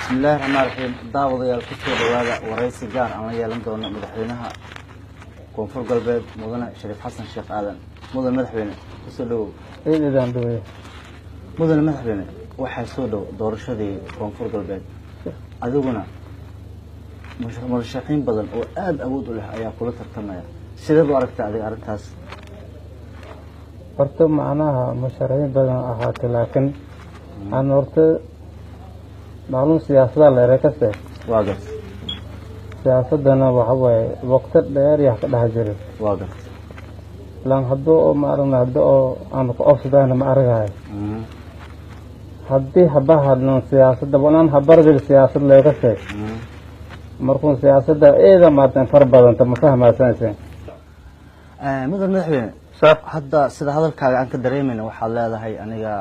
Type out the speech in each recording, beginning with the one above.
Bismillahi raxmaan raxiim. Daawadayaal, kusoo dhawaada waraysi gaar aan la yeelan doono madaxweynaha Koonfur Galbeed, Mudane Shariif Xasan Sheekh Aadan. Mudane madaxweyne, kusoo dhawow. Ciidaan dhaweeye. Mudane madaxweyne, waxaa soo dhow doorashadii Koonfur Galbeed, adiguna murashaxiin badan oo aada awood u leh ayaa kula tartamaya. Sideed u aragta adiga arrintaas? Horta macnaha musharaxiin badan ahaatay, laakiin aan horta macluum siyaasadaa leere kaste. Waa gart. Siyaasadana waxa waaye waqti dheer yaa ka dhex jiray. Waa gart. Ilaan hadduu oo ma aragna hadda oo aan ku ofsadayna ma aragahay. Haddii haba hadlan siyaasadda wanaan habarbil siyaasad leekaste, markuun siyaasadda eeda maartan far badanta ma fahmaysanaysa. Mudan madaxweyne, sax. Hadda sida hadalkaaga aan ka dareemayna, waxaad leedahay aniga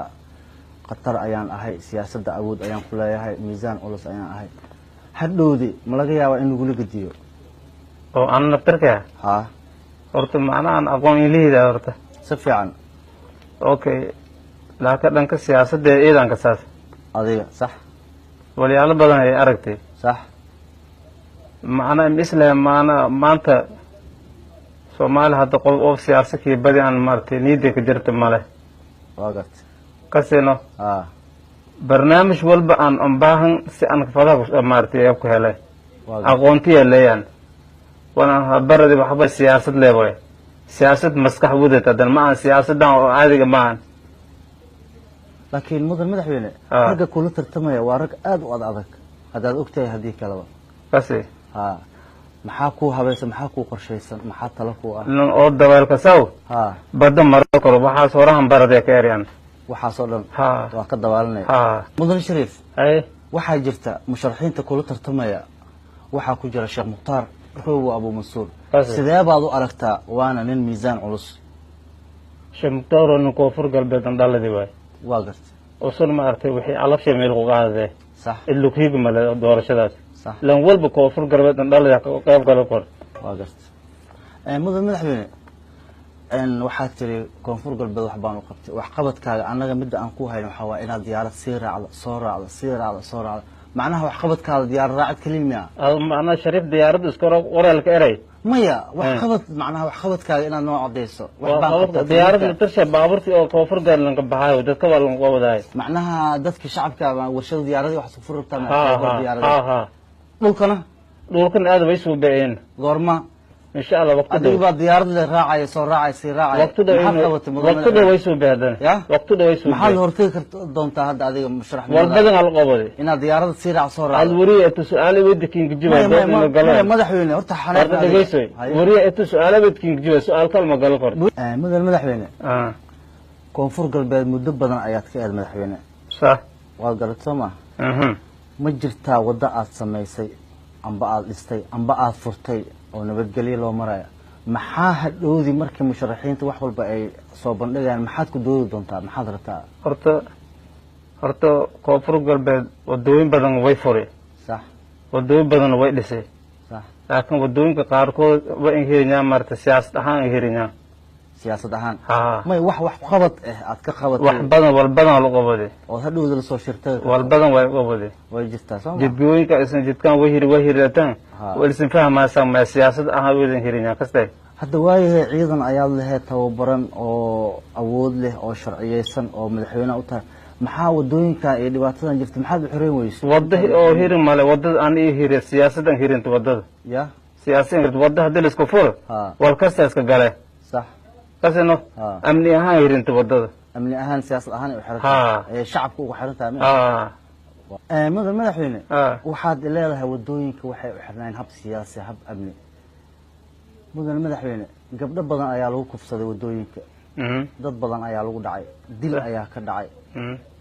khatar ayaan ahay, siyaasadda awood ayaan ku leeyahay, miisaan culus ayaan ahay. Hadhowdi ma laga yaabaa in lagula gediyo? Oo aan naftarka? Haa. Horta macnaha aan aqoon ilihida horta. Si fiican. Okay, laakiin dhanka siyaasadda eedanka saas. Adiga sax. Walyaalo badan ay aragtay. Sax. Macnaa isle maana maanta Soomaali hadda qof oo siyaasa kii badi aan maaragtay niida ka jirta male. Waa garta. Kasino. Haa. Barnaamij walba aan unbaahan si aan fadaha maaragtay ku helay. Waa garta. Aqoontiya leeyaan waana habaradi waxba siyaasad leeway, siyaasad maskax wadad hadan ma ahan siyaasadan oo caadiga ma ahan. Laakiin mudan madaxweyne, Ah. ragga kula tartamaya waa rag aada u ad adag, haddaad ogtahay haddii kaleba. Kasi. Haa, maxaa kuu habaysan, maxaa kuu qorshaysan, maxaa talo kuu ah? Nin oo dabeelka saw haa badda maro karo waxaas horahan baradee ka eryaan. Waxaasoo dhan ha waa ka dabaalanaya. Ha. Mudan Shariif, hay. Waxaa jirta musharaxiinta kula tartamaya waxaa ku jira Sheekh Mukhtaar Roobo Abu Mansuur. Kasi. Sidee baad u aragtaa? Waana nin miisaan culus. Sheekh Mukhtaar oo nin Koonfur Galbeed an dhaladi waay. Waa garta. Usun ma aragtay wixii alabshay meel ku qaadee. Sax. Ilughiigi male doorashadaas. Sax. Lan walba Koonfur Galbeed an dhaladi ka qayb galo kor. Waa garta. Mudan madaxweyne, waxaad tiri Koonfur Galbeed wax baan u qabtay. Waxqabadkaaga annaga midda aan ku hayno waxaa waaya inaad diyaarad sii raacdo, soo raacdo, sii raacdo, soo raacdo. Macnaha waxqabadkaada diyaarad raacid keliya miya? Macnaha Shariif diyaaradda iska qoraalka eray. Maya, waxqabad macnaha waxqabadkaaga inaad noo cadayso, wax baan qabtay. Diyaaradda naftarsha baabuurtii oo Koonfur Galbeed lanka baxaayo dadka waa lanka wadaay. Macnaha dadka shacabka baa warshada diyaaradii wax isku furi rabtaa? Ha ha. Diyaarada ha ha. Dhulkana? Dhulkan aad way soo beeyeen. Goorma? Insha Allah waqti adiga dhow. Baa diyaarad le raacaya, soo raacaya, sii raacaya. Waqti dhow. Maxaad qabatay, mudan Waqti dhow way madaxweyne? soo beedeen. Ya? Waqti dhow way soo Maxaad beeyeen. hortegi karta doontaa hadda adiga musharax? Wal badan hal qoboday. Inaad diyaarada sii raac, soo Al raacdo. wariya intu su'aal weydiin kijiba. Maya, maya, maya, madaxweyne, horta xanaaq Horta dhegeysoy, wariya intu su'aal weydiin kijiba su'aal kal ma galo kor. Mudan madaxweyne, ah Koonfur Galbeed muddo badan ayaad ka eed madaxweyne. Sax. Waad garat soo ma? Mhm. Ma jirtaa waddo aad samaysay amba aad dhistay amba aad furtay oo nabadgelyo loo maraya? Maxaa hadhowdi markii musharaxiinta wax walba ay soo bandhigayaan, maxaad ku doodi doontaa, maxaad rabtaa? Horta Koonfur Galbeed wadooyin badan way furi. Sax. Wadooyin badan way dhisay. Sax. Laakiin wadooyinka qaarkood way inhirinyaan maarata siyaasad ahaan inhirinyaan. Siyaasad ahaan? Ha. May wax wax qabad ah aad ka qabatay? Wax badan, wal badan la qoboday. Ood hadhowda lasoo shirtay? Wal badan way qoboday. Way jirtaa soo ma? Jidgooyinka isan jidkaan way hiri way hiritaan. Ha. Way isan fahmaysaa ma siyaasad ahaan way inhirinyaan kastay. Hadda waayahay, ciidan ayaad lahayd tababaran oo awood leh oo sharciyeysan oo madaxweyneha u tahay. Maxaa wadooyinka iyo dhibaatadan jirta maxaad u xoreyn weyse? Wada oo hiri male wadada aan ii hiri siyaasadan hirinta wadada. Ya. Siyaasiyan wadda haddii la isku furo Ha. wal kasta iska gale. Sax. Kasino. Ha. Amni ahaan hirinta wadada. Amni ahaan, siyaasad ahaan ay u xiran Ha. tahay ee shacabka ugu xiran tahay miya? Ha. Mudan madaxweyne, ha. Waxaad leedahay wadooyinka waxay u xirnaayeen hab siyaasi, hab amni. Mudan madaxweyne, gabdho badan ayaa lagu kufsaday wadooyinka. Dad badan ayaa lagu dhacay, dil ayaa ka dhacay,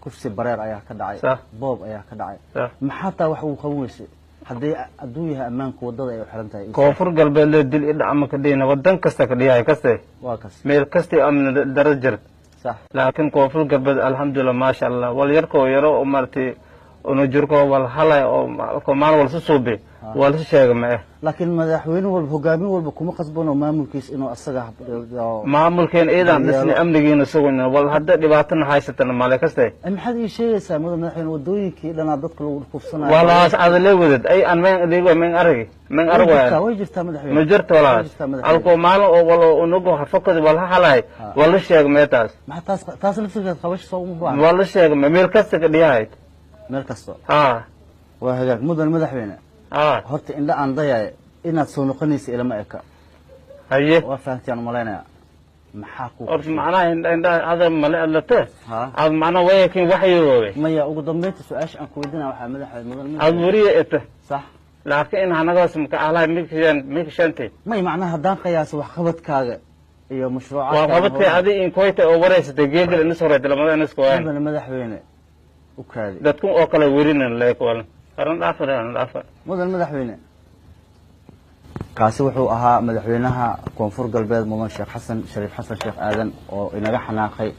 kufsi bareer ayaa ka dhacay. Sax. Boob ayaa ka dhacay. Sax. Maxaa taa wax ugu qaban weyse haddii hadduu yahay ammaanku wadada ay u xiran tahay? Koonfur Galbeed lee dil i dhac ma ka dhihina, wadan kasta ka dhiyahay kaste. Waa kas. Meel kasta amni daro jirta. Sax. Laakiin Koonfur Galbeed alxamdulilah, maasha Allah, wal yarkoo yaro oo maaragtay Una jirko wal halay oo ko maalin wal susuubi wal si sheega ma eh. Laakiin madaxweyne walba, hogaamin walba kuma qasbano maamulkiisa inuu asaga maamulkeen ciidan dhisni, amnigiina sugayna, wal hadda dhibaatana haysatana male kaste. Maxaad ii sheegaysaa, mudan madaxweyne? Wadooyinkii dhanaa dadka lagu kufsanayo walaas ada lee wadad ay an men ligo men aragi men way arag jirtaa, waay. Way jirtaa, madaxweyne. Ma jirto Way walaas jirtaa, madaxweyne. Alko maalin oo wal unugo hafakadi wal halay wala sheeg meetaas. Maxaa taas laftirkeed qabasho soo uma baahna? Wala sheeg ma meel kasta ka dhiyahayd. Meel kasta. Ha. Waa hagaag, mudan madaxweyne. Ha. Horta indha aan dayaay inaad soo noqonaysa ilama eka. Haye. Waa fahantiaan umalaynaya, maxaa ku Horta macnaha indha ada male adlate. Ha. Ad macnaha wayakin waxyoobe. Maya, ugu dambeynta su-aasha aan ku weydiinaya waxaa, madaxweyne, mudan ad madaxweyne wariya eta. Sax. Laakiin in hanagaas maka alahay mikashan mikashante. May, macnaha haddaan qiyaaso waxqabadkaaga iyo mashruucaadkaaga Waa qabatay adi in koyta oo wareysatay geegal inis horeyd lamada inis kooyaan. Mudan madaxweyne, u kaadi. Dadku oo kale werinan leek walan aran dhaafa aran dhaafa. Mudan madaxweyne, kaasi wuxuu ahaa madaxweynaha Koonfur Galbeed, mudan Sheekh Xasan Shariif Xasan Sheekh Aadan, oo inaga xanaaqay.